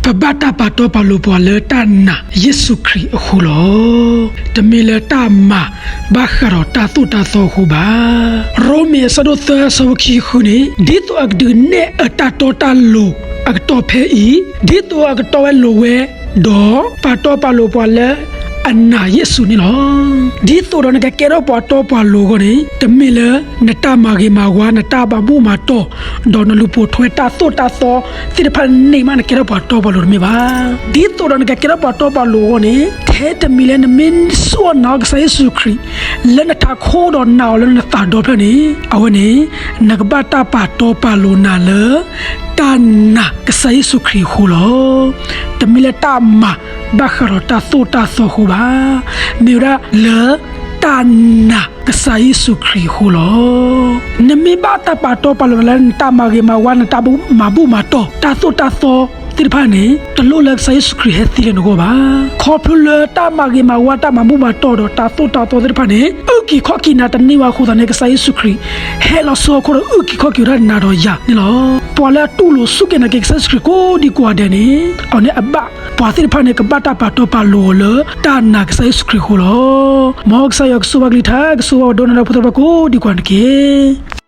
ပဘၣ်တၢ်ပာ်တီပာ်လိၤပှၤလၢတၢ်နာ်ယ့ၣ်ၡူးခရံာ်အဃိလီၤ. တမ့ၢ်လၢတၢ်မၤဘၣ်ဃးဒီးတၢ်သိၣ်တၢ်သီအဃိဘၣ်. ရိမ့ၤအဆၢဒိၣ်သၢအဆၢဖိခံဃုန့ၣ်, ဒ်သိးအကဒုးနဲၣ်အတၢ်တီတၢ်လိၤအကတီၢ်ဖဲအံၤ, ဒ်သိးအကတီၢ်ဝဲလိၤဝဲ, ဒီးပာ်တီပာ်လိၤပှၤလၢအနာ်ယ့ၣ်ၡူးန့ၣ်လီၤ. ဒ်သိးဒီးနကကဲထီၣ်ပှၤတီပှၤလိၤအဂီၢ်န့ၣ်, တမ့ၢ်လၢနတၢ်မၤဂ့ၤမၤဝါ, နတၢ်မၤဘူၣ်မၤတီၢ်, ဒီးနလူၤပိာ်ထွဲတၢ်သိၣ်တၢ်သီသ့ၣ်တဖၣ်န့ၣ်မး နကဲထီၣ်ပှၤတီပှၤလိၤတမ့ၢ်ဘၣ်. ဒ်သိးဒီးနကကဲထီၣ်ပှၤတီပှၤလိၤအဂီၢ်န့ၣ်, ထဲတမံၤလၢနမ့ၢ်စူၢ်အနာ်ကစၢ်ယ့ၣ်ၡူးခရံာ် လၢနထးခိၣ်ဒီးနာ်အီၤလၢနသးဒီဖျၢၣ်န့ၣ်, အဝဲန့ၣ် နကဘၣ်တၢ်ပာ်တီပာ်လိၤနၤလၢ တၢ်နာ်ကစၢ်ယ့ၣ်ၡူးခရံာ်အဃိလီၤ. တမ့ၢ်လၢတၢ်မၤဘၣ်ဃးဒီးတၢ်သိၣ်တၢ်သီအဃိဘၣ်. မ့ၢ်ဝဲဒၣ်လၢတၢ်နာ်ကစၢ်ယ့ၣ်ၡူးခရံာ်အဃိလီၤ. နမ့ၢ်ဘၣ်တၢ်ပာ်တီပာ်လိၤနၤလၢနတၢ်မၤဂ့ၤမၤဝါ, နတၢ်မၤဘူၣ်မၤတီၢ်, တၢ်သိၣ်တၢ်သီသ့ၣ်တဖၣ်န့ၣ်, တလိၣ်လၢကစၢ်ယ့ၣ်ၡူးခရံာ်ဟဲသံလၢနဂီၢ်ဘၣ်. ခီဖျိလၢတၢ်မၤဂ့ၤမၤဝါ, တၢ်မၤဘူၣ်မၤတီၢ်ဒီးတၢ်သိၣ်တၢ်သီသ့ၣ်တဖၣ်န့ၣ် အုၣ်က့ၤခီၣ်က့ၤနၤတန့ၢ်ဘၣ်အဃိသတးန့ၣ်, ကစၢ်ယ့ၣ်ၡူးခရံာ် ဟဲလီၤဆူဟီၣ်ခိၣ်ဒီးအုၣ်က့ၤခီၣ်က့ၤဝဲဒၣ်နၤဒီးယၤန့ၣ်လီၤ. ပှၤလၢအတူၢ်လိာ်စူၢ်က့ၤနာ်က့ၤကစၢ်ယ့ၣ်ၡူးခရံာ်ကိးဒံကိးဂၤဒဲးန့ၣ်, အဝဲန့ၣ်အဘၣ်ပှၤသ့ၣ်တဖၣ်န့ၣ် ကဘၣ်တၢ်ပာ်တီပာ်လိၤအီၤလၢတၢ်နာ်ကစၢ်ယ့ၣ်ၡူးခရံာ်အဃိလီၤ. မ်ကစၢ်ယွၤကဆိၣ်ဂ့ၤဘၣ်ကလုၢ်ကထါ, ကဆိၣ်ဂ့ၤဘၣ်ပှၤဒိကနၣ်တၢ်ဖိသ့ၣ်တဖၣ်ကိးဒံကိးဂၤန့ၣ်တက့ၢ်.